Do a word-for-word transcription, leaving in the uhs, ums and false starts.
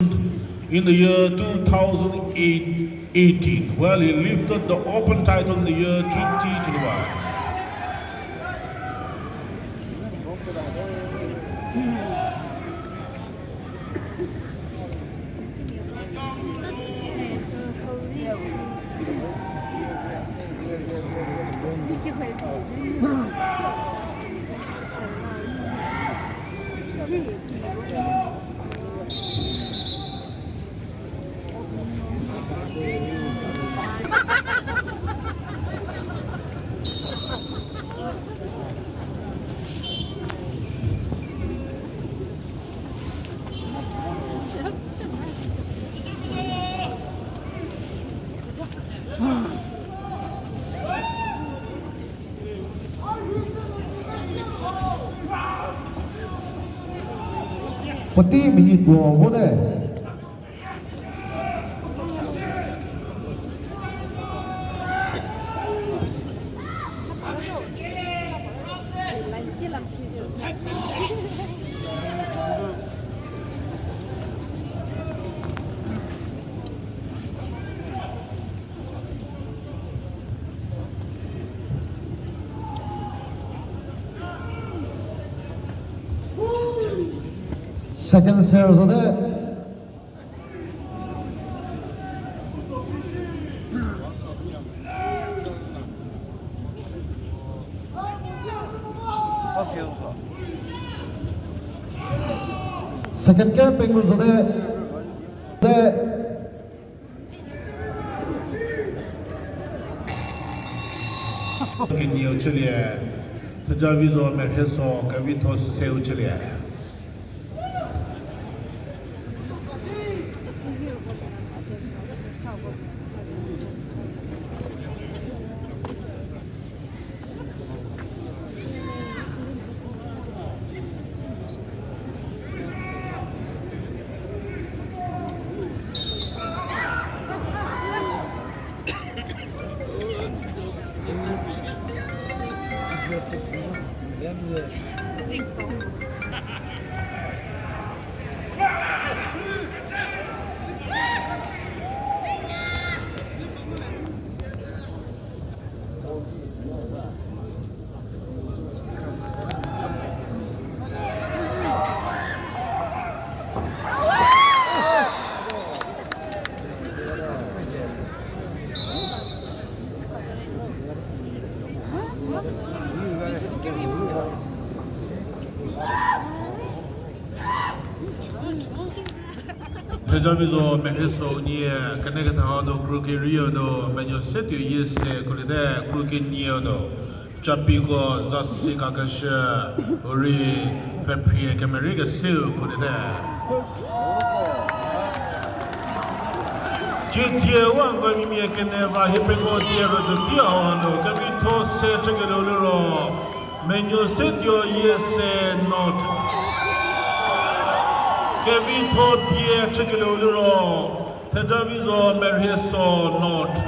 in the year two thousand eighteen, while he lifted the open title in the year twenty twenty-one. Puotei minute puo vote. Second set zote. Second care pengou zote. Te. Kenieu chülie, Thejavizo Merheso Kevitho Seu chülie. Thejavizo Merheso nie, keneketha hanu kru kerieu nu, menuo se tuo yie se kuliete, kru kenieu nu. Chapiko zasi kakeshü, uri pfhephrie kemerie keseu kuliete. Chietie wa ngomimia kene va hiepengou die rüzhü tei hau hanu, Kevitho se chükelieu liro, menuo se tuo yie se North. Kevitho die chükelieu liro, Thejavizo Merheso North.